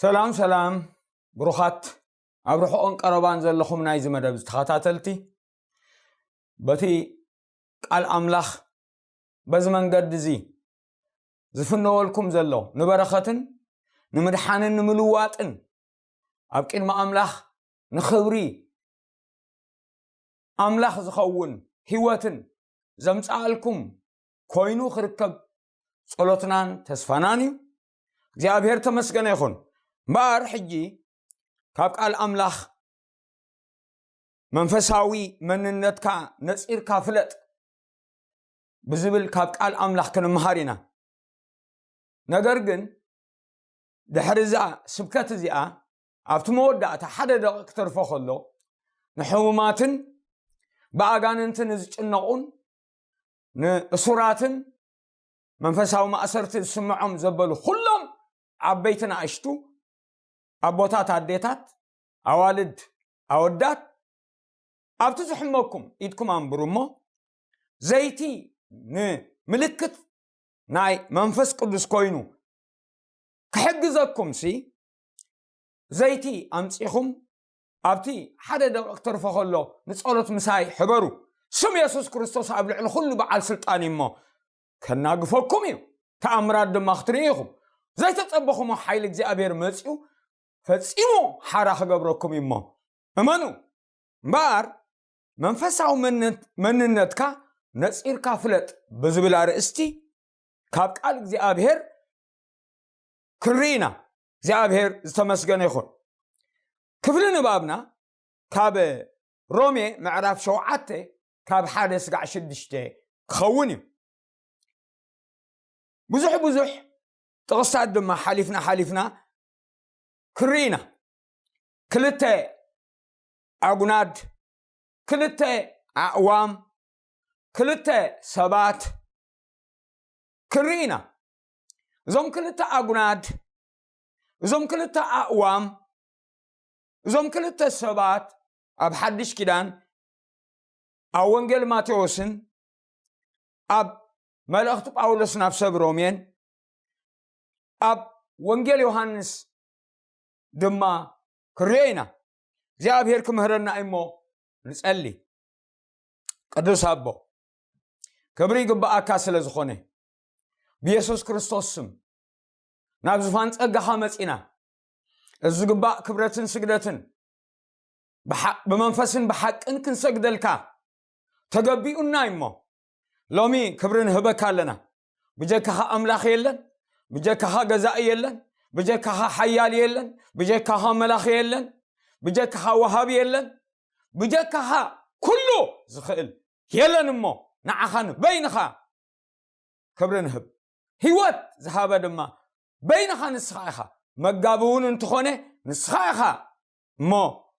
ሰላም ሰላም፣ ብሩኻት ኣብ ርሑቕን ቀረባን ዘለኹም ናይዚ መደብ ዝተኸታተልቲ፣ በቲ ቃል ኣምላኽ በዚ መንገዲ እዚ ዝፍነወልኩም ዘሎ ንበረኸትን ንምድሓንን ንምልዋጥን ኣብ ቅድሚ ኣምላኽ ንኽብሪ ኣምላኽ ዝኸውን ህይወትን ዘምጽኣልኩም ኮይኑ ክርከብ ጸሎትናን ተስፋናን እዩ። እግዚኣብሔር ተመስገነ ይኹን። እምበኣር ሕጂ ካብ ቃል ኣምላኽ መንፈሳዊ መንነትካ ነጺርካ ፍለጥ ብዝብል ካብ ቃል ኣምላኽ ክንምሃር ኢና። ነገር ግን ድሕሪ እዛ ስብከት እዚኣ ኣብቲ መወዳእታ ሓደ ደቂቕ ክተርፎ ከሎ ንሕሙማትን ብኣጋንንቲ ንዝጭነቑን ንእሱራትን መንፈሳዊ ማእሰርቲ ዝስምዖም ዘበሉ ኩሎም ዓበይቲ ንኣሽቱ ኣቦታት ኣዴታት ኣዋልድ ኣወዳት ኣብቲ ዝሕመኩም ኢድኩም ኣንብሩ እሞ ዘይቲ ንምልክት ናይ መንፈስ ቅዱስ ኮይኑ ክሕግዘኩም ሲ ዘይቲ ኣምጺኹም ኣብቲ ሓደ ደቂቕ ተርፎ ከሎ ንጸሎት ምሳይ ሕበሩ። ስም የሱስ ክርስቶስ ኣብ ልዕሊ ኩሉ በዓል ስልጣን እዩ እሞ ከናግፈኩም እዩ። ተኣምራት ድማ ክትርእዩ ኢኹም። ዘይተጸበኹሞ ሓይሊ እግዚኣብሔር መጺኡ ፈጺሙ ሓራ ክገብረኩም እዩ እሞ እመኑ። እምበኣር መንፈሳዊ መንነት- መንነትካ ነጺርካ ፍለጥ ብዝብል ኣርእስቲ ካብ ቃል እግዚኣብሔር ክንርኢ ኢና። እግዚኣብሔር ዝተመስገነ ይኹን። ክፍሊ ንባብና ካብ ሮሜ ምዕራፍ ሸውዓተ ካብ ሓደ ስጋዕ ሽዱሽተ ክኸውን እዩ። ብዙሕ ብዙሕ ጥቕስታት ድማ ሓሊፍና ሓሊፍና ክንርኢ ኢና። ክልተ ኣጉናድ፣ ክልተ ኣእዋም፣ ክልተ ሰባት ክንርኢ ኢና። እዞም ክልተ ኣጉናድ፣ እዞም ክልተ ኣእዋም፣ እዞም ክልተ ሰባት ኣብ ሓድሽ ኪዳን ኣብ ወንጌል ማቴዎስን ኣብ መልእኽቲ ጳውሎስ ናብ ሰብ ሮሜን ኣብ ወንጌል ዮሃንስ ድማ ክንሪኦ ኢና። እግዚኣብሔር ክምህረና እሞ ንጸሊ። ቅዱስ ኣቦ፣ ክብሪ ይግብኣካ ስለ ዝኾነ ብየሱስ ክርስቶስ ስም ናብ ዝፋን ጸጋኻ መጺና እዚ ዝግባእ ክብረትን ስግደትን ብሓ- ብመንፈስን ብሓቅን ክንሰግደልካ ተገቢኡና እሞ ሎሚ ክብሪ ንህበካ ኣለና። ብጀካኻ ኣምላኽ የለን፣ ብጀካኻ ገዛኢ የለን፣ ብጀካኻ ሓያል የለን፣ ብጀካኻ መላኺ የለን፣ ብጀካኻ ወሃቢ የለን፣ ብጀካኻ ኩሉ ዝኽእል የለን እሞ ንዓኻ ንበይንኻ ክብሪ ንህብ። ህይወት ዝሃበ ድማ በይንኻ ንስኻ ኢኻ። መጋቢ እውን እንተኾነ ንስኻ ኢኻ እሞ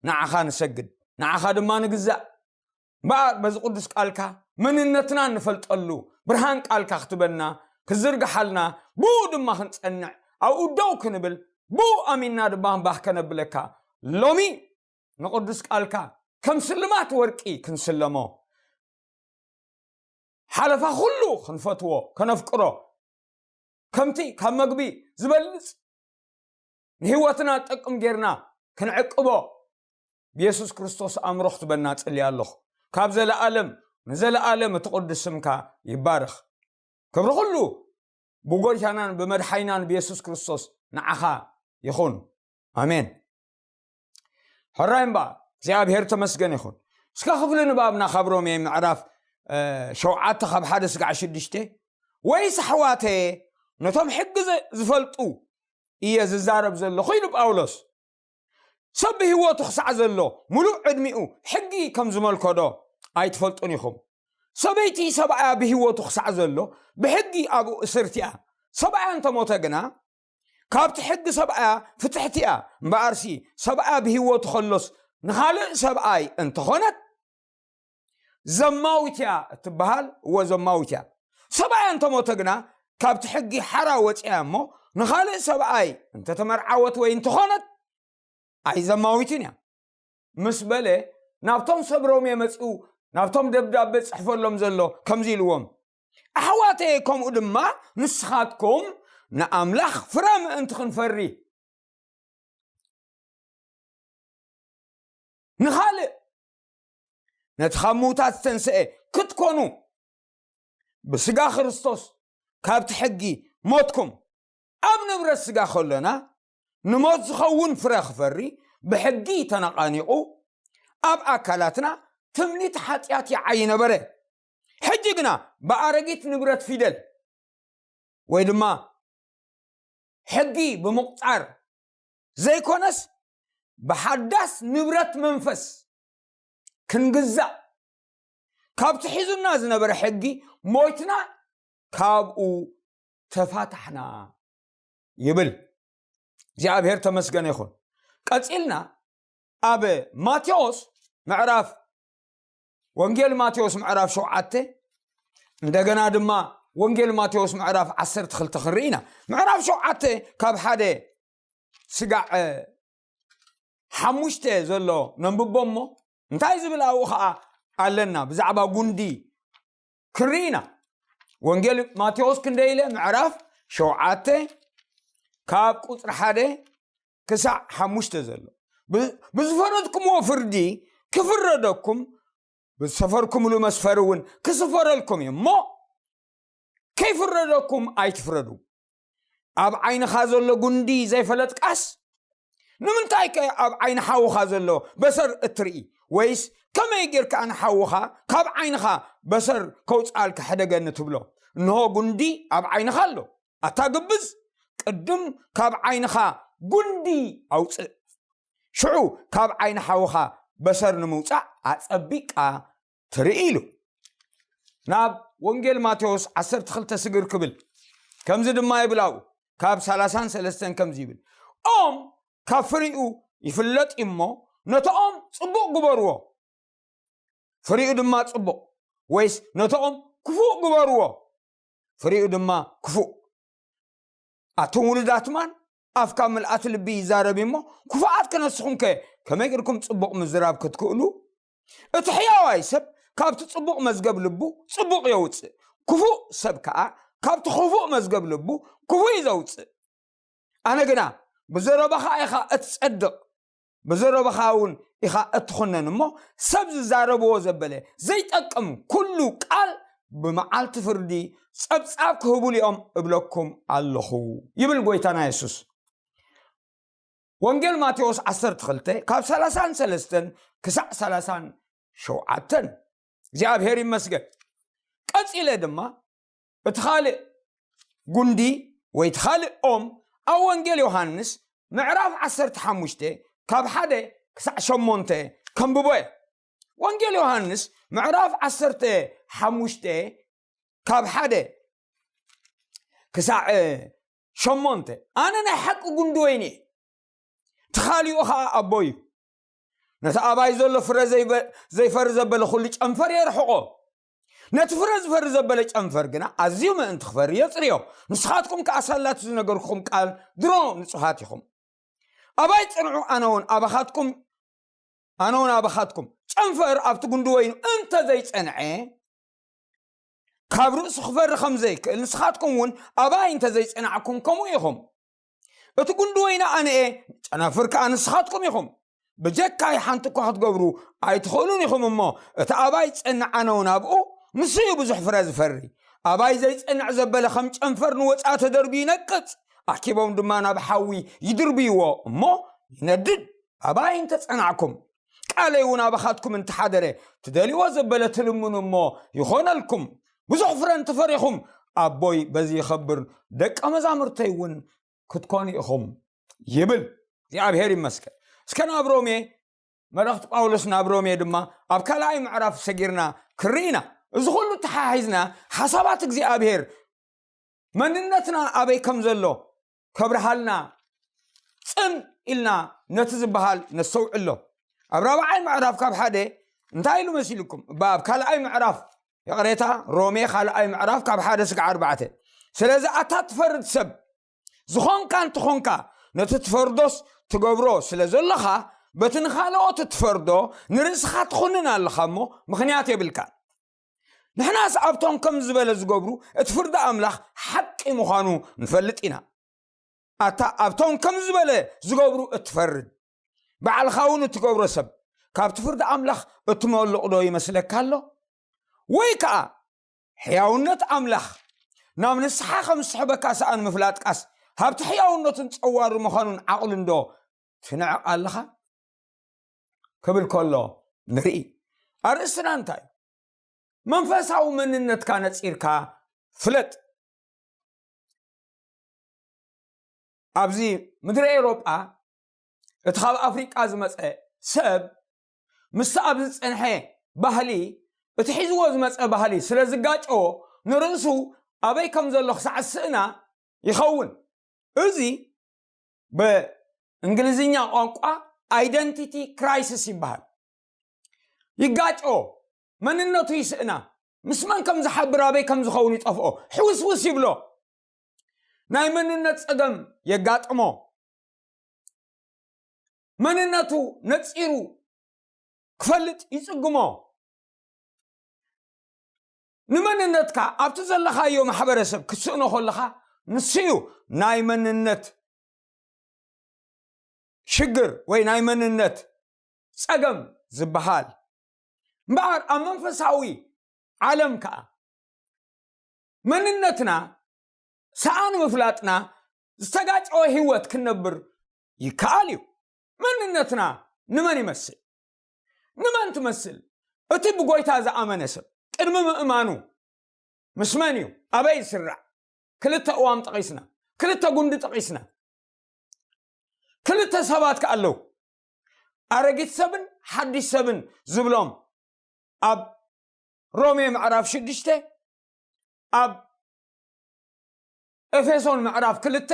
ንዓኻ ንሰግድ፣ ንዓኻ ድማ ንግዛእ። እምበኣር በዚ ቅዱስ ቃልካ መንነትና እንፈልጠሉ ብርሃን ቃልካ ክትበና ክዝርግሓልና ብኡ ድማ ክንጸንዕ ኣብኡ ደው ክንብል ብኡ ኣሚንና ድማ ባህ ከነብለካ ሎሚ ንቅዱስ ቃልካ ከም ስልማት ወርቂ ክንስለሞ ሓለፋ ኩሉ ክንፈትዎ ከነፍቅሮ ከምቲ ካብ መግቢ ዝበልጽ ንህይወትና ጠቅም ጌርና ክንዕቅቦ ብየሱስ ክርስቶስ ኣእምሮ ክትበና ጽልያ ኣለኹ። ካብ ዘለኣለም ንዘለኣለም እቲ ቅዱስ ስምካ ይባረኽ። ክብሪ ኩሉ ብጎይታናን ብመድሓይናን ብየሱስ ክርስቶስ ንዓኻ ይኹን። ኣሜን። ሕራይ እምባ እግዚኣብሔር ተመስገን ይኹን። እስከ ክፍሊ ንባብና ካብ ሮሜ ምዕራፍ ሸውዓተ ካብ ሓደ ስጋዕ ሽዱሽተ ወይስ ኣሕዋተየ ነቶም ሕጊ ዝፈልጡ እየ ዝዛረብ ዘለኹ ኢሉ ጳውሎስ። ሰብ ብህይወቱ ክሳዕ ዘሎ ምሉእ ዕድሚኡ ሕጊ ከም ዝመልኮዶ ኣይትፈልጡን ኢኹም። ሰበይቲ ሰብኣያ ብህይወቱ ክሳዕ ዘሎ ብሕጊ ኣብኡ እስርቲ እያ። ሰብኣያ እንተሞተ ግና ካብቲ ሕጊ ሰብኣያ ፍትሕቲ እያ። እምበኣርሲ ሰብኣያ ብህይወቱ ከሎስ ንኻልእ ሰብኣይ እንተኾነት ዘማዊት እያ እትበሃል። እወ ዘማዊት እያ። ሰብኣያ እንተሞተ ግና ካብቲ ሕጊ ሓራ ወፂያ እሞ ንኻልእ ሰብኣይ እንተተመርዓወት ወይ እንተኾነት ኣይዘማዊትን እያ ምስ በለ ናብቶም ሰብ ሮሜ መፂኡ ናብቶም ደብዳቤ ፅሕፈሎም ዘሎ ከምዚ ኢልዎም፣ ኣሕዋተየ ከምኡ ድማ ንስኻትኩም ንኣምላኽ ፍረ ምእንቲ ክንፈሪ ንኻልእ፣ ነቲ ካብ ምዉታት ዝተንስአ ክትኮኑ፣ ብስጋ ክርስቶስ ካብቲ ሕጊ ሞትኩም። ኣብ ንብረት ስጋ ከሎና፣ ንሞት ዝኸውን ፍረ ክፈሪ ብሕጊ ተነቓኒቑ፣ ኣብ ኣካላትና ትምኒት ሓጢኣት ይዓዪ ነበረ። ሕጂ ግና ብኣረጊት ንብረት ፊደል፣ ወይ ድማ ሕጊ ብምቑጻር ዘይኮነስ፣ ብሓዳስ ንብረት መንፈስ ክንግዛእ፣ ካብቲ ሒዙና ዝነበረ ሕጊ ሞይትና፣ ካብኡ ተፋታሕና ይብል። እግዚኣብሔር ተመስገነ ይኹን። ቀጺልና ኣብ ማቴዎስ ምዕራፍ፣ ወንጌል ማቴዎስ ምዕራፍ ሸውዓተ፣ እንደገና ድማ ወንጌል ማቴዎስ ምዕራፍ ዓሰርተ ክልተ ክንርኢ ኢና። ምዕራፍ ሸውዓተ ካብ ሓደ ስጋዕ ሓሙሽተ ዘሎ ነንብቦ እሞ፣ እንታይ ዝብል ኣብኡ ኸዓ ኣለና? ብዛዕባ ጉንዲ ክንርኢ ኢና። ወንጌል ማቴዎስ ክንደይ ኢለ? ምዕራፍ ሸውዓተ ካብ ቁጽሪ ሓደ ክሳዕ ሓሙሽተ ዘሎ። ብ-፣ ብዝፈረድኩምዎ ፍርዲ ክፍረደኩም፣ ብዝሰፈርኩምሉ መስፈሪ እውን ክስፈረልኩም እዩ እሞ፣ ከይፍረደኩም ኣይትፍረዱ። ኣብ ዓይንኻ ዘሎ ጉንዲ ዘይፈለጥካስ፣ ንምንታይ ከ ኣብ ዓይኒ ሓውኻ ዘሎ በሰር እትርኢ? ወይስ ከመይ ጌርካ ንሓውኻ ካብ ዓይንኻ በሰር ከውጽኣልካ ሕደገኒ ትብሎ? እንሆ ጉንዲ ኣብ ዓይንኻ ኣሎ። ኣታ ግብዝ፣ ቅድም ካብ ዓይንኻ ጉንዲ ኣውጽእ። ሽዑ ካብ ዓይኒ ሓውኻ በሰር ንምውጻእ ኣጸቢቕካ ትርኢ ኢሉ። ናብ ወንጌል ማቴዎስ ዓሰርተ ክልተ ስግር ክብል፣ ከምዚ ድማ ይብል ኣብኡ፣ ካብ ሰላሳን ሰለስተን ከምዚ ይብል፣ ኦም ካብ ፍሪኡ ይፍለጥ እዩ እሞ፣ ነቲ ኦም ጽቡቕ ግበርዎ፣ ፍሪኡ ድማ ጽቡቕ፣ ወይስ ነቲ ኦም ክፉእ ግበርዎ፣ ፍሪኡ ድማ ክፉእ። ኣቱም ውሉዳት ማን፣ ኣፍ ካብ ምልኣት ልቢ ይዛረብ እሞ፣ ክፉኣት ከነስኹም ከ ከመይ ጌርኩም ጽቡቕ ምዝራብ ክትክእሉ? እቲ ሕያዋይ ሰብ ካብቲ ጽቡቕ መዝገብ ልቡ ጽቡቕ የውጽእ፣ ክፉእ ሰብ ከኣ ካብቲ ክፉእ መዝገብ ልቡ ክፉእ እዩ ዘውጽእ። ኣነ ግና፣ ብዘረባኻ ኢኻ እትጸድቕ፣ ብዘረባኻ እውን ኢኻ እትኹነን እሞ፣ ሰብ ዝዛረብዎ ዘበለ ዘይጠቅም ኩሉ ቃል ብመዓልቲ ፍርዲ ጸብጻብ ክህቡሉ እዮም እብለኩም ኣለኹ፣ ይብል ጎይታና የሱስ። ወንጌል ማቴዎስ ዓሰርተ ክልተ ካብ ሰላሳን ሰለስተን ክሳዕ ሰላሳን ሸውዓተን። እግዚኣብሔር ይመስገን። ቀጺለ ድማ እቲ ካልእ ጉንዲ ወይ እቲ ካልእ ኦም ኣብ ወንጌል ዮሃንስ ምዕራፍ ዓሰርተ ሓሙሽተ ካብ ሓደ ክሳዕ ሸሞንተ ከንብቦ እየ። ወንጌል ዮሃንስ ምዕራፍ ዓሰርተ ሓሙሽተ ካብ ሓደ ክሳዕ ሸሞንተ፣ ኣነ ናይ ሓቂ ጉንዲ ወይኒ እየ፣ እቲ ካሊኡ ኸዓ ኣቦይ እዩ። ነቲ ኣባይ ዘሎ ፍረ ዘይበ-፣ ዘይፈሪ ዘበለ ኩሉ ጨንፈር የርሕቖ። ነቲ ፍረ ዝፈሪ ዘበለ ጨንፈር ግና ኣዝዩ ምእንቲ ክፈሪ የጽርዮ። ንስኻትኩም ከኣ ሳላቲ ዝነገርኩኹም ቃል ድሮ ንጹሃት ኢኹም። ኣባይ ጽንዑ፣ ኣነ እውን ኣባኻትኩም፣ ኣነ እውን ኣባኻትኩም። ጨንፈር ኣብቲ ጉንዲ ወይኑ እንተ ዘይጸንዐ፣ ካብ ርእሱ ክፈሪ ከም ዘይክእል፣ ንስኻትኩም እውን ኣባይ እንተ ዘይጸናዕኩም ከምኡ ኢኹም። እቲ ጉንዲ ወይኒ ኣነ እየ፣ ጨናፍር ከኣ ንስኻትኩም ኢኹም። ብጀካይ ሓንቲ እኳ ክትገብሩ ኣይትኽእሉን ኢኹም እሞ፣ እቲ ኣባይ ዝጸንዕ ኣነ እውን ኣብኡ፣ ንሱ እዩ ብዙሕ ፍረ ዝፈሪ። ኣባይ ዘይጸንዕ ዘበለ ከም ጨንፈር ንወጻኢ ተደርብዩ ይነቅጽ፣ ኣኪቦም ድማ ናብ ሓዊ ይድርብይዎ እሞ ይነድድ። ኣባይ እንተ ጸናዕኩም፣ ቃለይ እውን ኣባኻትኩም እንተሓደረ፣ ትደልይዎ ዘበለ ትልምኑ እሞ ይኾነልኩም። ብዙሕ ፍረ እንተፈሪኹም፣ ኣቦይ በዚ ይኸብር፣ ደቀ መዛሙርተይ እውን ክትኮኑ ኢኹም ይብል። እግዚኣብሔር ይመስገን። እስከ ናብ ሮሜ፣ መልእኽቲ ጳውሎስ ናብ ሮሜ ድማ ኣብ ካልኣይ ምዕራፍ ሰጊርና ክርኢ ኢና። እዚ ኩሉ ተሓሒዝና ሓሳባት እግዚኣብሔር መንነትና ኣበይ ከም ዘሎ ከብርሃልና ጽን ኢልና ነቲ ዝበሃል ነስተውዕሎ። ኣብ ራብዓይ ምዕራፍ ካብ ሓደ እንታይ ኢሉ መሲልኩም? እባ ኣብ ካልኣይ ምዕራፍ፣ ይቕሬታ፣ ሮሜ ካልኣይ ምዕራፍ ካብ ሓደ ስጋዕ ኣርባዕተ። ስለዚ ኣታ ትፈርድ ሰብ፣ ዝኾንካ እንተኾንካ፣ ነቲ ትፈርዶስ ትገብሮ ስለ ዘለኻ፣ በቲ ንኻልኦት እትፈርዶ ንርእስኻ ትኹንን ኣለኻ እሞ ምኽንያት የብልካን። ንሕናስ ኣብቶም ከም ዝበለ ዝገብሩ እቲ ፍርዲ ኣምላኽ ሓቂ ምዃኑ ንፈልጥ ኢና። ኣታ ኣብቶም ከም ዝበለ ዝገብሩ እትፈርድ፣ ባዕልኻ እውን እትገብሮ ሰብ፣ ካብቲ ፍርዲ ኣምላኽ እትመልቕ ዶ ይመስለካ ኣሎ? ወይ ከኣ ሕያውነት ኣምላኽ ናብ ንስሓ ከም ዝስሕበካ ሰኣን ምፍላጥካስ፣ ሃብቲ ሕያውነቱን ጸዋሪ ምዃኑን ዓቕሉን ዶ ትንዕቕ ኣለኻ? ክብል ከሎ ንርኢ። ኣርእስትና እንታይ እዩ? መንፈሳዊ መንነትካ ነጺርካ ፍለጥ። ኣብዚ ምድሪ ኤውሮጳ እቲ ካብ ኣፍሪቃ ዝመጸ ሰብ ምስቲ ኣብ ዝጸንሐ ባህሊ፣ እቲ ሒዝዎ ዝመጸ ባህሊ ስለ ዝጋጨዎ፣ ንርእሱ ኣበይ ከም ዘሎ ክሳዕ ዝስእና ይኸውን። እዚ ብእንግሊዝኛ ቋንቋ ኣይደንቲቲ ክራይሲስ ይበሃል። ይጋጨዎ፣ መንነቱ ይስእና፣ ምስ መን ከም ዝሓብር ኣበይ ከም ዝኸውን ይጠፍኦ፣ ሕውስውስ ይብሎ። ናይ መንነት ጸገም የጋጥሞ። መንነቱ ነጺሩ ክፈልጥ ይጽግሞ። ንመንነትካ ኣብቲ ዘለኻዮ ማሕበረሰብ ክትስእኖ ከለኻ፣ ንሱ እዩ ናይ መንነት ሽግር ወይ ናይ መንነት ጸገም ዝበሃል። እምበኣር ኣብ መንፈሳዊ ዓለም ከኣ መንነትና ሰኣን ምፍላጥና ዝተጋጨወ ህይወት ክንነብር ይከኣል እዩ። መንነትና ንመን ይመስል? ንመን ትመስል? እቲ ብጎይታ ዝኣመነ ሰብ ቅድሚ ምእማኑ ምስ መን እዩ? ኣበይ ይስራዕ? ክልተ እዋም ጠቒስና፣ ክልተ ጉንዲ ጠቒስና። ክልተ ሰባት ከ ኣለዉ፣ ኣረጊት ሰብን ሓድሽ ሰብን ዝብሎም። ኣብ ሮሜ ምዕራፍ ሽዱሽተ፣ ኣብ ኤፌሶን ምዕራፍ ክልተ፣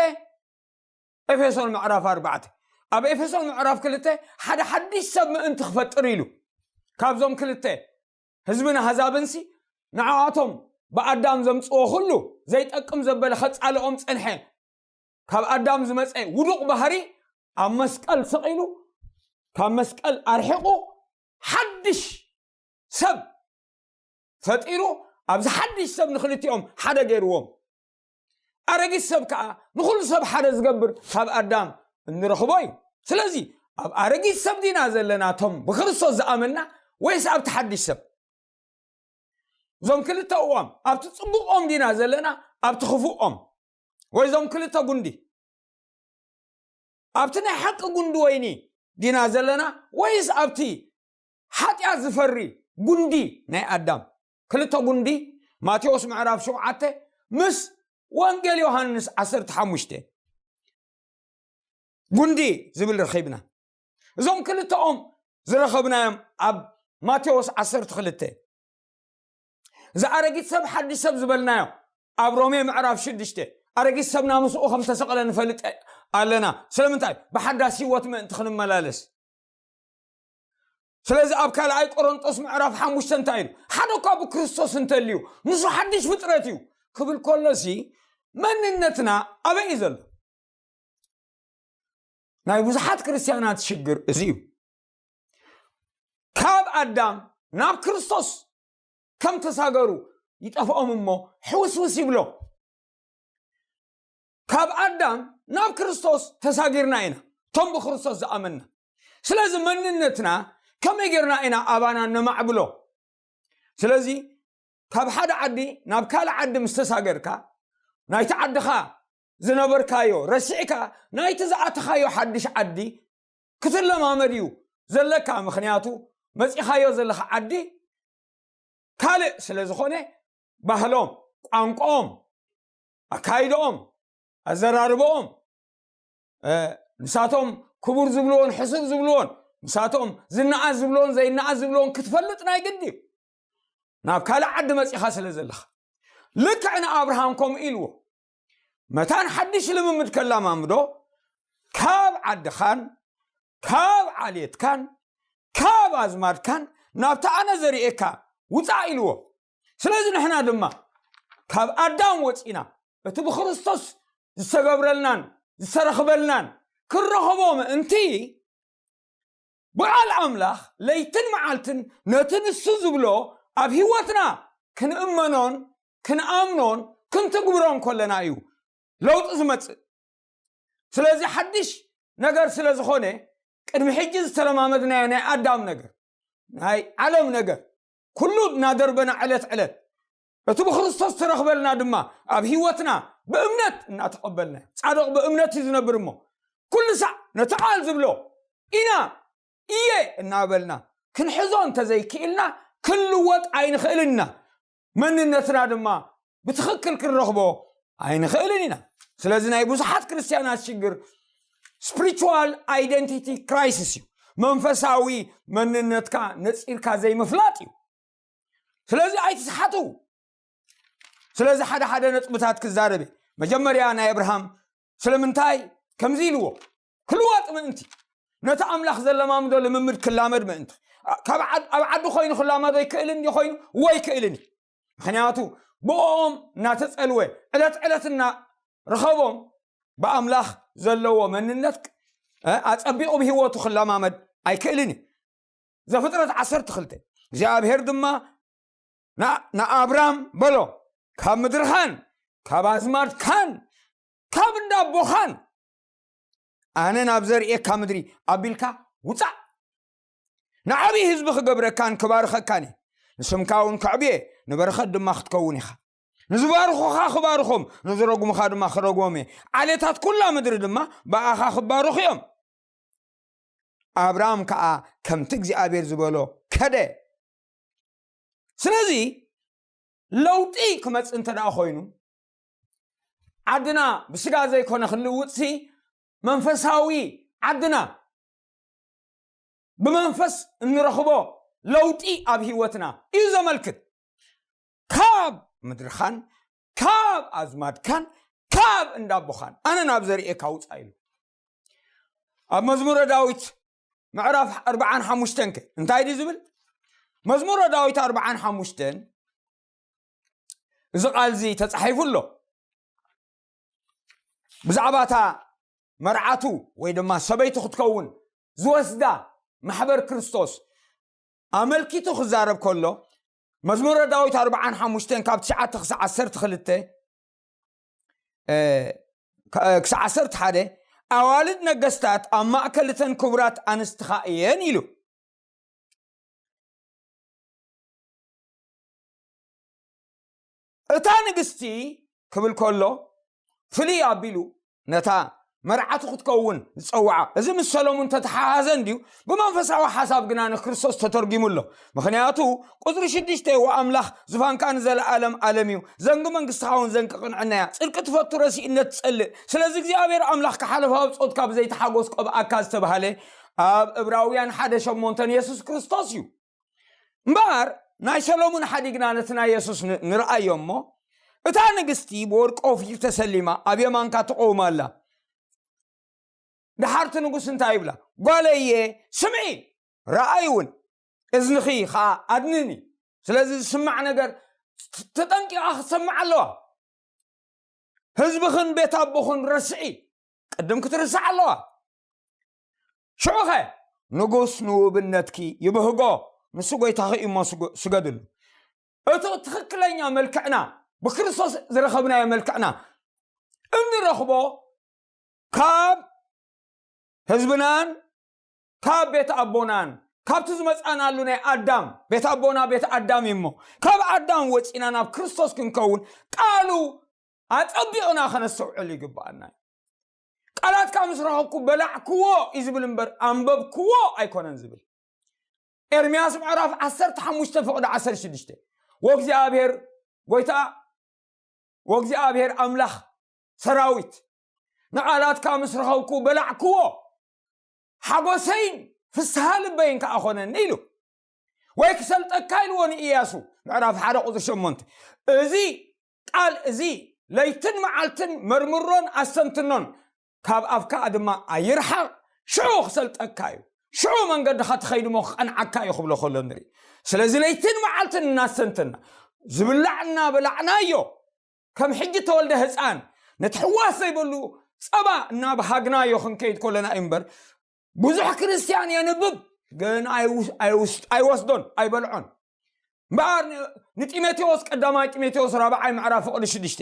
ኤፌሶን ምዕራፍ ኣርባዕተ። ኣብ ኤፌሶን ምዕራፍ ክልተ፣ ሓደ ሓድሽ ሰብ ምእንቲ ክፈጥር ኢሉ፣ ካብዞም ክልተ ህዝብን ኣህዛብንሲ፣ ንዓኣቶም ብኣዳም ዘምጽዎ ኩሉ ዘይጠቅም ዘበለ ከጻልኦም ጸንሐ። ካብ ኣዳም ዝመጸ ውዱቕ ባህሪ ኣብ መስቀል ሰቒሉ፣ ካብ መስቀል ኣርሒቑ፣ ሓድሽ ሰብ ፈጢሩ፣ ኣብዚ ሓድሽ ሰብ ንኽልቲኦም ሓደ ገይርዎም። ኣረጊት ሰብ ከኣ ንኹሉ ሰብ ሓደ ዝገብር ካብ ኣዳም እንረኽቦ እዩ። ስለዚ ኣብ ኣረጊት ሰብ ዲና ዘለና፣ እቶም ብክርስቶስ ዝኣመንና፣ ወይስ ኣብቲ ሓድሽ ሰብ? እዞም ክልተ እዋም፣ ኣብቲ ጽቡቕ ኦም ዲና ዘለና፣ ኣብቲ ክፉእ ኦም? ወይ እዞም ክልተ ጉንዲ፣ ኣብቲ ናይ ሓቂ ጉንዲ ወይኒ ዲና ዘለና፣ ወይስ ኣብቲ ሓጢኣት ዝፈሪ ጉንዲ ናይ ኣዳም? ክልተ ጉንዲ፣ ማቴዎስ ምዕራፍ ሸውዓተ ምስ ወንጌል ዮሃንስ ዓሰርተ ሓሙሽተ ጉንዲ ዝብል ረኺብና። እዞም ክልተኦም ዝረኸብናዮም ኣብ ማቴዎስ ዓሰርተ ክልተ፣ እዚ ኣረጊት ሰብ ሓድሽ ሰብ ዝበልናዮ ኣብ ሮሜ ምዕራፍ ሽዱሽተ፣ ኣረጊት ሰብና ምስኡ ከም ተሰቕለ ንፈልጥ ኣለና። ስለምንታይ? ብሓዳስ ህይወት ምእንቲ ክንመላለስ። ስለዚ ኣብ ካልኣይ ቆሮንጦስ ምዕራፍ ሓሙሽተ እንታይ ኢሉ? ሓደ እኳ ብክርስቶስ እንተልዩ፣ ንሱ ሓድሽ ፍጥረት እዩ ክብል ከሎሲ፣ መንነትና ኣበይ እዩ ዘሎ? ናይ ብዙሓት ክርስትያናት ሽግር እዚ እዩ። ካብ ኣዳም ናብ ክርስቶስ ከም ተሳገሩ ይጠፍኦም እሞ፣ ሕውስውስ ይብሎም። ካብ ኣዳም ናብ ክርስቶስ ተሳጊርና ኢና፣ እቶም ብክርስቶስ ዝኣመንና። ስለዚ መንነትና ከመይ ጌርና ኢና ኣባና ነማዕብሎ? ስለዚ ካብ ሓደ ዓዲ ናብ ካልእ ዓዲ ምስ ተሳገርካ፣ ናይቲ ዓድኻ ዝነበርካዮ ረሲዕካ፣ ናይቲ ዝኣተኻዮ ሓድሽ ዓዲ ክትለማመድ እዩ ዘለካ። ምኽንያቱ መጺኻዮ ዘለኻ ዓዲ ካልእ ስለ ዝኾነ፣ ባህሎም፣ ቋንቋኦም፣ ኣካይድኦም፣ ኣዘራርባኦም፣ እ፣ ንሳቶም ክቡር ዝብልዎን ሕሱር ዝብልዎን፣ ንሳቶም ዝነኣስ ዝብልዎን ዘይነኣስ ዝብልዎን ክትፈልጥ ናይ ግዲ እዩ። ናብ ካልእ ዓዲ መጺኻ ስለ ዘለኻ። ልክዕ ንኣብርሃም ከምኡ ኢልዎ፣ መታን ሓድሽ ልምምድ ከላማምዶ፣ ካብ ዓድኻን ካብ ዓሌትካን ካብ ኣዝማድካን ናብቲ ኣነ ዘርእየካ ውጻእ ኢልዎ። ስለዚ ንሕና ድማ ካብ ኣዳም ወጺና፣ እቲ ብክርስቶስ ዝተገብረልናን ዝተረኽበልናን ክረኽቦ ምእንቲ፣ ብቓል ኣምላኽ ለይትን መዓልትን ነቲ ንሱ ዝብሎ ኣብ ህይወትና ክንእመኖን ክንኣምኖን ክንትግብሮን ከለና እዩ ለውጢ ዝመጽእ። ስለዚ ሓድሽ ነገር ስለ ዝኾነ፣ ቅድሚ ሕጂ ዝተለማመድናዮ ናይ ኣዳም ነገር፣ ናይ ዓለም ነገር፣ ኩሉ እናደርበና ዕለት ዕለት፣ እቲ ብክርስቶስ ተረኽበልና ድማ ኣብ ህይወትና ብእምነት እናተቐበልና፣ ጻድቕ ብእምነት እዩ ዝነብር እሞ፣ ኩሉ ሳዕ ነቲ ቃል ዝብሎ ኢና እየ እናበልና ክንሕዞ እንተዘይክኢልና፣ ክንልወጥ ኣይንኽእልን ኢና። መንነትና ድማ ብትኽክል ክንረኽቦ ኣይንኽእልን ኢና። ስለዚ ናይ ብዙሓት ክርስትያናት ሽግር፣ ስፕሪቹዋል ኣይደንቲቲ ክራይሲስ እዩ። መንፈሳዊ መንነትካ ነፂርካ ዘይምፍላጥ እዩ። ስለዚ ኣይትስሓቱ። ስለዚ ሓደ ሓደ ነጥብታት ክዛረብ እየ። መጀመርያ ናይ ኣብርሃም ስለምንታይ ከምዚ ኢልዎ፣ ክልወጥ ምእንቲ፣ ነቲ ኣምላኽ ዘለማምዶ ልምምድ ክላመድ ምእንቲ። ካብ ዓድ-፣ ኣብ ዓዲ ኮይኑ ክላመዶ ይክእልን ድዩ? ኮይኑ ወይ ይክእልን እዩ። ምክንያቱ ብኦም እናተጸልወ ዕለት ዕለት እናረኸቦም ብኣምላኽ ዘለዎ መንነት፣ እ፣ ኣጸቢቑ ብህይወቱ ክለማመድ ኣይክእልን እዩ። ዘፍጥረት ዓሰርተ ክልተ፣ እግዚኣብሔር ድማ ና-፣ ንኣብራም በሎ፣ ካብ ምድርኻን ካብ ኣዝማድካን ካብ እንዳቦኻን ኣነ ናብ ዘርእየካ ምድሪ ኣቢልካ ውፃእ። ንዓብዪ ህዝቢ ክገብረካን ክባርኸካን እየ። ንስምካ እውን ከዕብየ፣ ንበረኸት ድማ ክትከውን ኢኻ። ንዝባርኹኻ ክባርኾም፣ ንዝረጉሙኻ ድማ ክረግሞም እየ። ዓሌታት ኩላ ምድሪ ድማ ብኣኻ ክባርኹ እዮም። ኣብርሃም ከዓ ከምቲ እግዚኣብሔር ዝበሎ ከደ። ስለዚ ለውጢ ክመጽእ እንተ ደኣ ኮይኑ፣ ዓድና ብስጋ ዘይኮነ ክንልውጥሲ፣ መንፈሳዊ ዓድና ብመንፈስ እንረኽቦ ለውጢ ኣብ ህይወትና እዩ ዘመልክት። ካብ ምድርኻን ካብ ኣዝማድካን ካብ እንዳቦኻን ኣነ ናብ ዘርእየካ ውፃእ ኢሉ። ኣብ መዝሙረ ዳዊት ምዕራፍ ኣርብዓን ሓሙሽተን ከ እንታይ ድዩ ዝብል? መዝሙረ ዳዊት ኣርብዓን ሓሙሽተን እዚ ቃል እዚ ተጻሒፉ ኣሎ። ብዛዕባ እታ መርዓቱ ወይ ድማ ሰበይቱ ክትከውን ዝወስዳ ማሕበር ክርስቶስ ኣመልኪቱ ክዛረብ ከሎ፣ መዝሙረ ዳዊት ኣርብዓን ሓሙሽተን ካብ ትሽዓተ ክሳዕ ዓሰርተ ክልተ፣ እ፣ ክ-፣ ክሳዕ ዓሰርተ ሓደ፣ ኣዋልድ ነገስታት ኣብ ማእከል እተን ክቡራት ኣንስትኻ እየን ኢሉ። እታ ንግስቲ ክብል ከሎ ፍልይ ኣቢሉ ነታ መርዓቱ ክትከውን ዝጸውዓ። እዚ ምስ ሰሎሙን ተተሓሓዘ እንድዩ፣ ብመንፈሳዊ ሓሳብ ግና ንክርስቶስ ተተርጒሙ ኣሎ። ምኽንያቱ ቁጽሪ ሽዱሽተ፣ "ወኣምላኽ ዙፋንካ ንዘለኣለም ኣለም እዩ፣ ዘንጊ መንግስትኻ እውን ዘንጊ ቅንዕና እያ፣ ጽድቂ ትፈቱ ረሲእነት ትጸልእ፣ ስለዚ እግዚኣብሔር ኣምላኽ ክሓለፋ ብጾትካ ብዘይተሓጎስ ቀብኣካ" ዝተባህለ ኣብ ዕብራውያን ሓደ ሸሞንተ ንየሱስ ክርስቶስ እዩ። እምበኣር ናይ ሰሎሙን ሓዲግና ነቲ ናይ የሱስ ን-፣ ንርኣዮ እሞ፣ እታ ንግስቲ ብወርቂ ኦፊር ተሰሊማ ኣብ የማንካ ትቐውም ኣላ። ደሓርቲ ንጉስ እንታይ ይብላ? "ጓለየ ስምዒ፣ ረኣይ እውን፣ እዝንኺ ኸዓ ኣድንኒ። ስለዚ ዝስማዕ ነገር ት-፣ ተጠንቂቓ ክትሰምዕ ኣለዋ። ህዝብኽን ቤት ኣቦኽን ረስዒ፣ ቅድም ክትርስዕ ኣለዋ። ሽዑኸ ንጉስ ንውብነትኪ ይብህጎ፣ ንሱ ጐይታኺ እዩ እሞ ስገ-፣ ስገድሉ።" እቲ ትኽክለኛ መልክዕና፣ ብክርስቶስ ዝረኸብናዮ መልክዕና እንረኽቦ ካብ ህዝብናን ካብ ቤት ኣቦናን፣ ካብቲ ዝመጻናሉ ናይ ኣዳም፣ ቤት ኣቦና ቤት ኣዳም እዩ እሞ፣ ካብ ኣዳም ወጺና ናብ ክርስቶስ ክንከውን ቃሉ ኣጸቢቕና ከነስተውዕል ይግብኣና እዩ። "ቃላትካ ምስ ረኸብኩ በላዕክዎ" እዩ ዝብል እምበር ኣንበብክዎ ኣይኮነን ዝብል። ኤርምያስ ምዕራፍ ዓሰርተ ሓሙሽተ ፍቕዲ ዓሰርተ ሽዱሽተ፣ "ወእግዚኣብሔር ጎይታ፣ ወእግዚኣብሔር ኣምላኽ ሰራዊት፣ ንቓላትካ ምስ ረኸብኩ በላዕክዎ፣ ሓጎሰይን ፍስሃ ልበይን ከኣ ኾነኒ" ኢሉ። "ወይ ክሰልጠካ" ኢልዎ ንኢያሱ፣ ምዕራፍ ሓደ ቁጽሪ ሸሞንተ። "እዚ ቃል እዚ ለይትን መዓልትን መርምሮን ኣስተንትኖን፣ ካብ ኣፍካ ድማ ኣይርሓቕ፣ ሽዑ ክሰልጠካ እዩ፣ ሽዑ መንገድኻ ትኸይድ እሞ ክቐንዓካ እዩ" ክብሎ ከሎ ንርኢ። ስለዚ ለይትን መዓልትን እናስተንተና፣ ዝብላዕ እናበላዕናዮ፣ ከም ሕጂ ተወልደ ህፃን ነቲ ሕዋስ ዘይበሉ ፀባ እናበሃግናዮ ክንከይድ ከለና እዩ እምበር፣ ብዙሕ ክርስትያን የንብብ ግን ኣይውስ-፣ ኣይውስ-፣ ኣይወስዶን፣ ኣይበልዖን። እምበኣር ን-፣ ንጢሞቴዎስ፣ ቀዳማይ ጢሞቴዎስ ራብዓይ ምዕራፍ ፍቕዲ ሽዱሽተ፣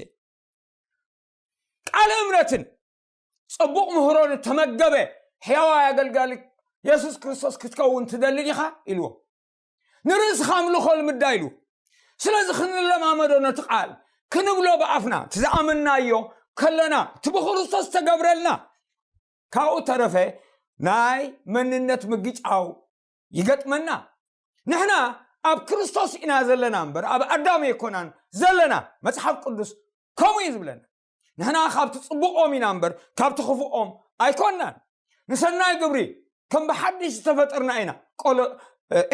ቃል እምነትን ጽቡቕ ምህሮን እተመገበ ሕያዋይ ኣገልጋሊ የሱስ ክርስቶስ ክትከውን ትደሊ ዲኻ ኢልዎ። ንርእስኻ ኣምልኾ ልምዳ ኢሉ። ስለዚ ክንለማመዶ ነቲ ቃል ክንብሎ ብኣፍና እቲ ዝኣመናዮ ከለና እቲ ብክርስቶስ ተገብረልና ካብኡ ተረፈ ናይ መንነት ምግጫው ይገጥመና። ንሕና ኣብ ክርስቶስ ኢና ዘለና እምበር ኣብ ኣዳም ኣይኮናን ዘለና። መጽሓፍ ቅዱስ ከምኡ እዩ ዝብለና። ንሕና ካብቲ ጽቡቆም ኢና እምበር ካብቲ ክፉኦም ኣይኮናን። ንሰናይ ግብሪ ከም ብሓድሽ ዝተፈጠርና ኢና። ቆሎ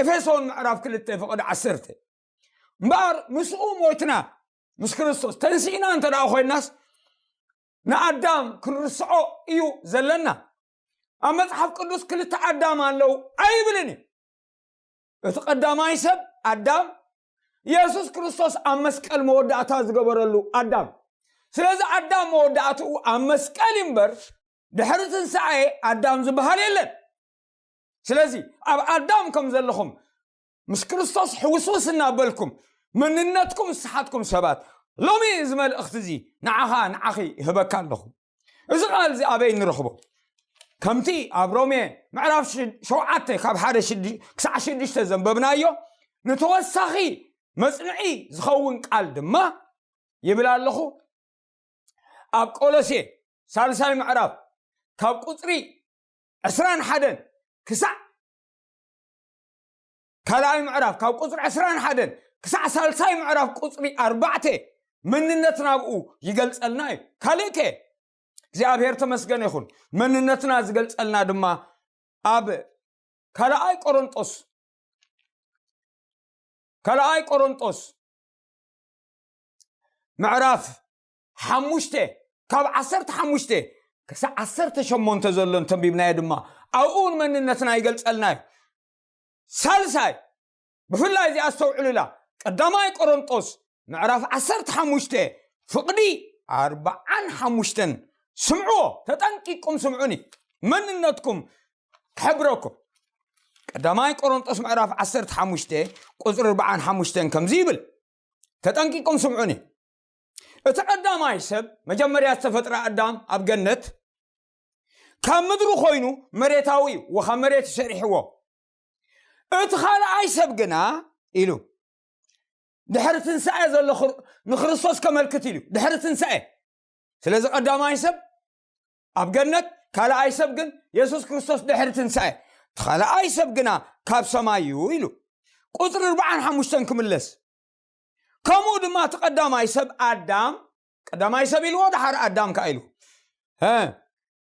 ኤፌሶን ምዕራፍ ክልተ ፍቕዲ ዓሰርተ። እምበኣር ምስኡ ሞይትና ምስ ክርስቶስ ተንሲእና እንተ ደኣ ኮይናስ ንኣዳም ክንርስዖ እዩ ዘለና። ኣብ መጽሓፍ ቅዱስ ክልተ ኣዳም ኣለዉ ኣይብልን እዩ። እቲ ቀዳማይ ሰብ ኣዳም የሱስ ክርስቶስ ኣብ መስቀል መወዳእታ ዝገበረሉ ኣዳም። ስለዚ ኣዳም መወዳእትኡ ኣብ መስቀል እዩ እምበር ድሕሪ ትንሳኤ ኣዳም ዝበሃል የለን። ስለዚ ኣብ ኣዳም ከም ዘለኹም ምስ ክርስቶስ ሕውስውስ እናበልኩም መንነትኩም ዝሰሓትኩም ሰባት ሎሚ እዚ መልእኽቲ እዚ ንዓኻ ንዓኺ ይህበካ ኣለኹ። እዚ ቃል እዚ ኣበይ ንረኽቦ? ከምቲ ኣብ ሮሜ ምዕራፍ ሸውዓተ ካብ ሓደ ክሳዕ ሽዱሽተ ዘንበብናዮ ንተወሳኺ መጽንዒ ዝኸውን ቃል ድማ ይብል ኣለኹ። ኣብ ቆሎሴ ሳልሳይ ምዕራፍ ካብ ቁፅሪ ዕስራን ሓደን ክሳዕ ካልኣይ ምዕራፍ ካብ ቁፅሪ ዕስራን ሓደን ክሳዕ ሳልሳይ ምዕራፍ ቁፅሪ ኣርባዕተ መንነት ናብኡ ይገልፀልና እዩ። ካልእ ከ እግዚኣብሔር ተመስገን ይኹን። መንነትና ዝገልፀልና ድማ ኣብ ካልኣይ ቆሮንጦስ ካልኣይ ቆሮንጦስ ምዕራፍ ሓሙሽተ ካብ ዓሰርተ ሓሙሽተ ክሳዕ ዓሰርተ ሸሞንተ ዘሎ እንተንቢብናዮ ድማ ኣብኡ እውን መንነትና ይገልፀልና እዩ። ሳልሳይ ብፍላይ እዚኣ ኣስተውዕሉላ። ቀዳማይ ቆሮንጦስ ምዕራፍ ዓሰርተ ሓሙሽተ ፍቕዲ ኣርባዓን ሓሙሽተን ስምዕዎ፣ ተጠንቂቁም ስምዑኒ መንነትኩም ክሕብረኩም። ቀዳማይ ቆሮንጦስ ምዕራፍ ዓሰርተ ሓሙሽተ ቁፅሪ ኣርባዓን ሓሙሽተን ከምዚ ይብል፣ ተጠንቂቁም ስምዑኒ። እቲ ቀዳማይ ሰብ መጀመርያ ዝተፈጥረ ኣዳም ኣብ ገነት ካብ ምድሪ ኮይኑ መሬታዊ እዩ፣ ወኻ መሬት ሰሪሕዎ። እቲ ካልኣይ ሰብ ግና ኢሉ ድሕሪ ትንሳኤ ዘሎ ንክርስቶስ ከመልክት ኢሉ ድሕሪ ትንሳኤ። ስለዚ ቀዳማይ ሰብ ኣብ ገነት፣ ካልኣይ ሰብ ግን የሱስ ክርስቶስ ድሕሪ ትንሳኤ፣ እቲ ካልኣይ ሰብ ግና ካብ ሰማይ እዩ ኢሉ ቁፅሪ ኣርባዓን ሓሙሽተን ክምለስ። ከምኡ ድማ እቲ ቀዳማይ ሰብ ኣዳም፣ ቀዳማይ ሰብ ኢልዎ ደሓር ኣዳም ከኣ ኢሉ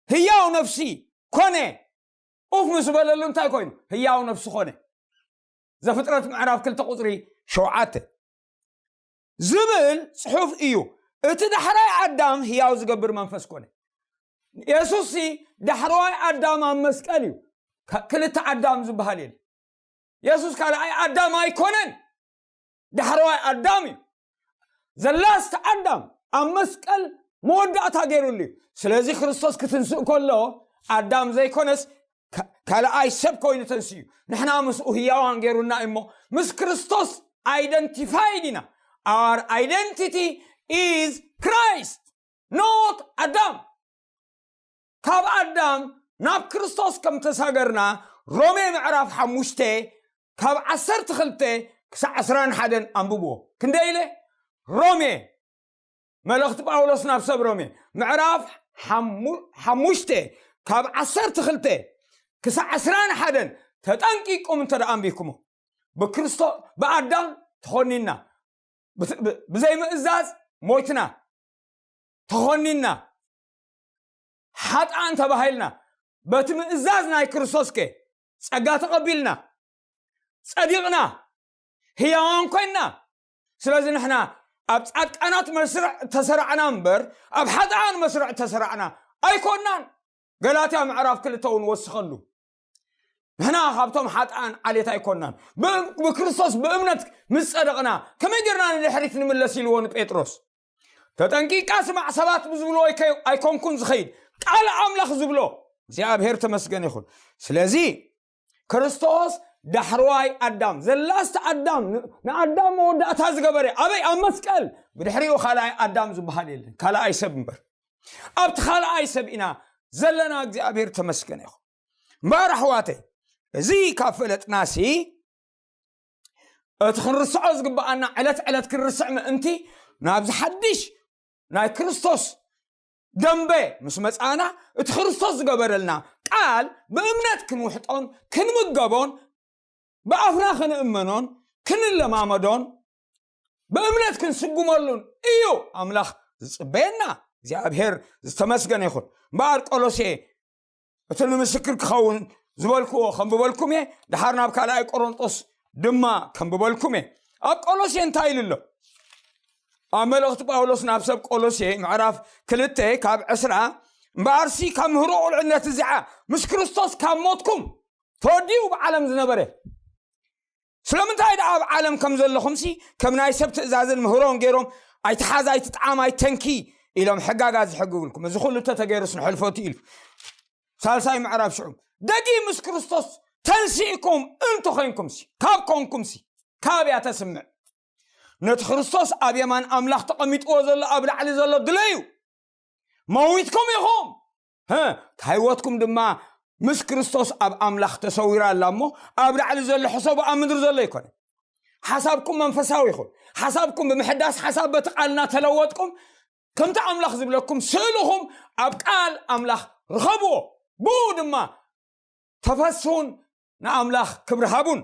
ህያው ነፍሲ ኮነ። ኡፍ ምስ በለሉ እንታይ ኮይኑ? ህያው ነፍሲ ኮነ። ዘፍጥረት ምዕራፍ ክልተ ቁፅሪ ሸውዓተ ዝብል ፅሑፍ እዩ። እቲ ዳሕራይ ኣዳም ህያው ዝገብር መንፈስ ኮነ። የሱስ ዳሕረዋይ ኣዳም ኣብ መስቀል እዩ። ክልተ ኣዳም ዝበሃል የለ። የሱስ ካልኣይ ኣዳም ኣይኮነን፣ ዳሕረዋይ ኣዳም እዩ። ዘላስት ኣዳም ኣብ መስቀል መወዳእታ ገይሩሉ እዩ። ስለዚ ክርስቶስ ክትንስእ ከሎ ኣዳም ዘይኮነስ ካልኣይ ሰብ ኮይኑ ተንስኡ። ንሕና ምስኡ ህያዋን ገይሩና እሞ ምስ ክርስቶስ ኣይደንቲፋይድ ኢና። Our identity is Christ, not ኣዳም። ካብ ኣዳም ናብ ክርስቶስ ከም ተሳገርና ሮሜ ምዕራፍ ሓሙሽተ ካብ ዓሰርተ ክልተ ክሳዕ ዕስራን ሓደን ኣንብብዎ። ክንደይ ኢለ? ሮሜ፣ መልእኽቲ ጳውሎስ ናብ ሰብ ሮሜ ምዕራፍ ሓሙሽተ ካብ ዓሰርተ ክልተ ክሳዕ ዕስራን ሓደን ተጠንቂቁም እንተ ደኣ ኣንቢብኩሞ ብክርስቶስ ብኣዳም ተኾኒና፣ ብዘይምእዛዝ ሞይትና ተኾኒና ሓጥኣን ተባሂልና፣ በቲ ምእዛዝ ናይ ክርስቶስ ከ ጸጋ ተቐቢልና ጸዲቕና ህያዋን ኮይንና። ስለዚ ንሕና ኣብ ጻድቃናት መስርዕ ተሰራዕና እምበር ኣብ ሓጥኣን መስርዕ ተሰራዕና ኣይኮናን። ገላትያ ምዕራፍ ክልተ እውን ወስኸሉ። ንሕና ካብቶም ሓጥኣን ዓሌት ኣይኮናን። ብክርስቶስ ብእምነት ምስ ጸደቕና ከመይ ጌርና ንድሕሪት ንምለስ ኢልዎ ንጴጥሮስ። ተጠንቂቃ ስማዕ፣ ሰባት ብዝብልዎ ኣይኮንኩን ዝኸይድ፣ ቃል ኣምላኽ ዝብሎ። እግዚኣብሔር ተመስገን ይኹን። ስለዚ ክርስቶስ ዳሕረዋይ ኣዳም፣ ዘላስት ኣዳም፣ ንኣዳም መወዳእታ ዝገበረ ኣበይ? ኣብ መስቀል። ብድሕሪኡ ካልኣይ ኣዳም ዝበሃል የለን፣ ካልኣይ ሰብ እምበር። ኣብቲ ካልኣይ ሰብ ኢና ዘለና። እግዚኣብሔር ተመስገን ይኹን። እምበኣር ኣሕዋተይ እዚ ካብ ፈለጥናሲ እቲ ክንርስዖ ዝግብኣና ዕለት ዕለት ክንርስዕ ምእንቲ ናብዚ ሓድሽ ናይ ክርስቶስ ደንበ ምስ መጻና እቲ ክርስቶስ ዝገበረልና ቃል ብእምነት ክንውሕጦን ክንምገቦን ብኣፍና ክንእመኖን ክንለማመዶን ብእምነት ክንስጉመሉን እዩ ኣምላኽ ዝጽበየና። እግዚኣብሔር ዝተመስገነ ይኹን። እምበኣር ቆሎሴ እቲ ንምስክር ክኸውን ዝበልክዎ ከንብበልኩም እየ። ድሓር ናብ ካልኣይ ቆሮንጦስ ድማ ከንብበልኩም እየ። ኣብ ቆሎሴ እንታይ ኢሉ ኣሎ? ኣብ መልእኽቲ ጳውሎስ ናብ ሰብ ቆሎሴ ምዕራፍ ክልተ ካብ ዕስራ፣ እምበኣርሲ ካብ ምህሮ ቁልዕነት እዚኣ ምስ ክርስቶስ ካብ ሞትኩም ተወዲኡ ብዓለም ዝነበረ ስለምንታይ ደኣ ኣብ ዓለም ከም ዘለኹምሲ ከም ናይ ሰብ ትእዛዝን ምህሮን ገይሮም ኣይትሓዝ ኣይትጥዓም ኣይተንኪ ኢሎም ሕጋጋት ዝሕግግልኩም? እዚ ኩሉ ተተገይሩስ ንሕልፈቱ ኢሉ ሳልሳይ ምዕራፍ ሽዑ ደጊ ምስ ክርስቶስ ተንሲእኩም እንተኾይንኩምሲ ካብ ኮንኩምሲ ካብ እያ ተስምዕ ነቲ ክርስቶስ ኣብ የማን ኣምላኽ ተቐሚጥዎ ዘሎ ኣብ ላዕሊ ዘሎ ድለዩ መዊትኩም ኢኹም። ህ፣ እታ ህይወትኩም ድማ ምስ ክርስቶስ ኣብ ኣምላኽ ተሰዊራ ኣላ እሞ ኣብ ላዕሊ ዘሎ ሕሰቡ ኣብ ምድሪ ዘሎ ኣይኮነ። ሓሳብኩም መንፈሳዊ ይኹን። ሓሳብኩም ብምሕዳስ ሓሳብ በቲ ቃልና ተለወጥኩም ከምቲ ኣምላኽ ዝብለኩም ስእልኹም ኣብ ቃል ኣምላኽ ርኸብዎ። ብኡ ድማ ተፈስሁን ንኣምላኽ ክብሪ ሃቡን።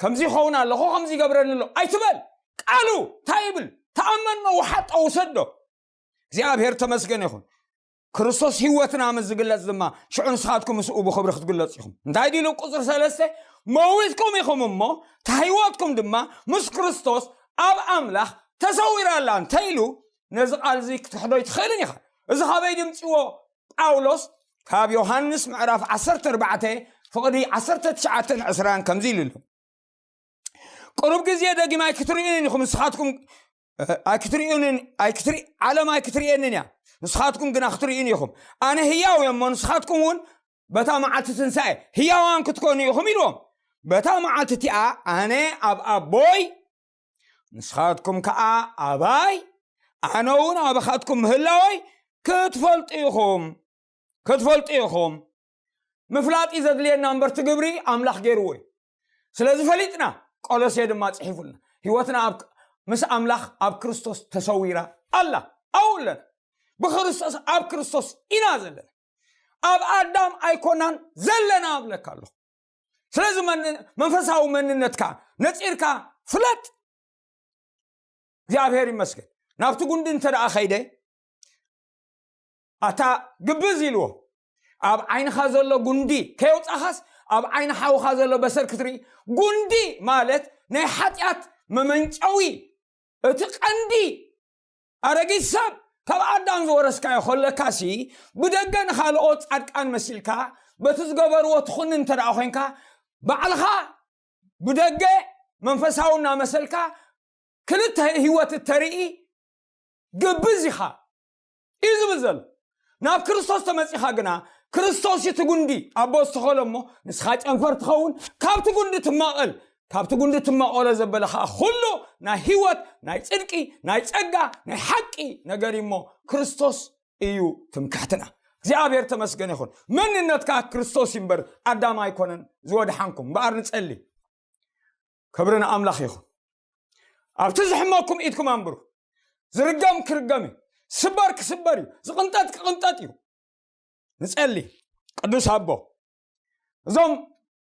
ከምዚ ይኸውን ኣለኹ ከምዚ ይገብረኒ ኣሎ ኣይትበል። ቃሉ እንታይ ይብል? ተኣመኖ ውሓጦ ውሰዶ። እግዚኣብሔር ተመስገን ይኹን። ክርስቶስ ህይወትና ምስ ዝግለጽ ድማ ሽዑ ንስኻትኩም ምስኡ ብኽብሪ ክትግለጹ ኢኹም። እንታይ ዲሉ ቁፅሪ ሰለስተ መዊትኩም ኢኹም እሞ እታ ህይወትኩም ድማ ምስ ክርስቶስ ኣብ ኣምላኽ ተሰዊራ ኣላ እንተ ኢሉ ነዚ ቃል እዚ ክትሕዶ ይትኽእልን ኢኻ። እዚ ካበይ ድምፅዎ? ጳውሎስ ካብ ዮሃንስ ምዕራፍ ዓሰርተ ኣርባዕተ ፍቕዲ ዓሰርተ ትሽዓተን ዕስራን ከምዚ ኢሉ ኣሎ። ቁሩብ ግዜ ደጊም ኣይክትርእዩን ኢኹም ንስኻትኩም ኣይክትርእዩንን ኣይክትርኢ ዓለም ኣይክትርእየንን እያ ንስኻትኩም ግና ክትርእዩን ኢኹም። ኣነ ህያው እየ እሞ ንስኻትኩም እውን በታ መዓልቲ ትንሳኤ ህያዋን ክትኮኑ ኢኹም ኢልዎም። በታ መዓልቲ እቲኣ ኣነ ኣብ ኣቦይ ንስኻትኩም ከዓ ኣባይ ኣነ እውን ኣባኻትኩም ምህላወይ ክትፈልጡ ኢኹም ክትፈልጡ ኢኹም። ምፍላጥ እዩ ዘድልየና እምበር እቲ ግብሪ ኣምላኽ ገይርዎ እዩ። ስለዚ ፈሊጥና ቆሎሴ ድማ ፅሒፉልና ህይወትና ኣብ ምስ ኣምላኽ ኣብ ክርስቶስ ተሰዊራ ኣላ። ኣብኡ ኣለና። ብክርስቶስ ኣብ ክርስቶስ ኢና ዘለና። ኣብ ኣዳም ኣይኮናን ዘለና ኣብለካ ኣለኹ። ስለዚ መንፈሳዊ መንነትካ ነፂርካ ፍለጥ። እግዚኣብሔር ይመስገን። ናብቲ ጉንዲ እንተ ደኣ ኸይደ ኣታ ግብዝ ኢልዎ ኣብ ዓይንኻ ዘሎ ጉንዲ ከየውፃኻስ ኣብ ዓይኒ ሓውኻ ዘሎ በሰር ክትርኢ። ጉንዲ ማለት ናይ ሓጢኣት መመንጨዊ እቲ ቀንዲ ኣረጊት ሰብ ካብ ኣዳም ዝወረስካዮ ከለካሲ ብደገ ንኻልኦት ፃድቃን መሲልካ በቲ ዝገበርዎ ትኹን እንተ ደኣ ኮንካ ባዕልኻ ብደገ መንፈሳዊ እናመሰልካ ክልተ ህይወት እተርኢ ግብዝ ኢኻ እዩ ዝብል ዘሎ። ናብ ክርስቶስ ተመፂኻ ግና ክርስቶስ እቲ ጉንዲ ኣቦ ዝተኸሎ እሞ ንስኻ ጨንፈር ትኸውን። ካብቲ ጉንዲ ትማቐል ካብቲ ጉንዲ ትማቐሎ ዘበለ ከዓ ኩሉ ናይ ህይወት ናይ ፅድቂ ናይ ፀጋ ናይ ሓቂ ነገር እዩ እሞ ክርስቶስ እዩ ትምክሕትና። እግዚኣብሔር ተመስገን ይኹን። መንነትካ ክርስቶስ እዩ እምበር ኣዳም ኣይኮነን። ዝወድሓንኩም እምበኣር ንፀሊ። ክብሪ ንኣምላኽ ይኹን። ኣብቲ ዝሕመኩም ኢድኩም ኣንብሩ። ዝርገም ክርገም እዩ። ስበር ክስበር እዩ። ዝቕንጠጥ ክቕንጠጥ እዩ። ንጸሊ። ቅዱስ ኣቦ፣ እዞም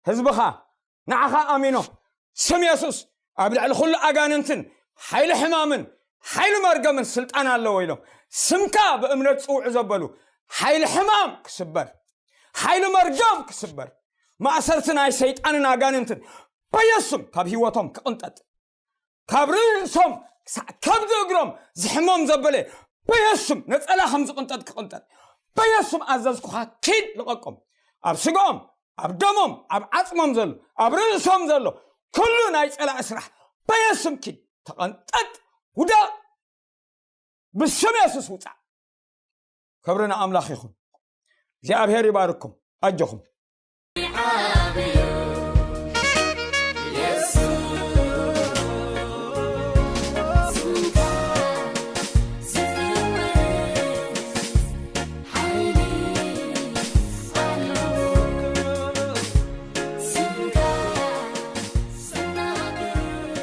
ህዝብኻ ንዓኻ ኣሚኖም ስም የሱስ ኣብ ልዕሊ ኩሉ ኣጋንንትን ሓይሊ ሕማምን ሓይሊ መርገምን ስልጣን ኣለዎ ኢሎም ስምካ ብእምነት ጽውዑ ዘበሉ ሓይሊ ሕማም ክስበር፣ ሓይሊ መርገም ክስበር፣ ማእሰርቲ ናይ ሰይጣንን ኣጋንንትን በየሱም ካብ ህይወቶም ክቕንጠጥ፣ ካብ ርእሶም ክሳዕ ከብዲ እግሮም ዝሕሞም ዘበለ በየሱም ነጸላ ከም ዝቕንጠጥ ክቕንጠጥ በየሱም ኣዘዝኩኻ። ኪድ ልቐቆም። ኣብ ስጋኦም፣ ኣብ ደሞም፣ ኣብ ዓጽሞም ዘሎ፣ ኣብ ርእሶም ዘሎ ኩሉ ናይ ጸላኢ ስራሕ በየሱም ኪድ ተቐንጠጥ፣ ውደቕ። ብስም የሱስ ውጻእ። ክብሪ ንኣምላኽ ይኹን። እግዚኣብሔር ይባርኩም። ኣጆኹም።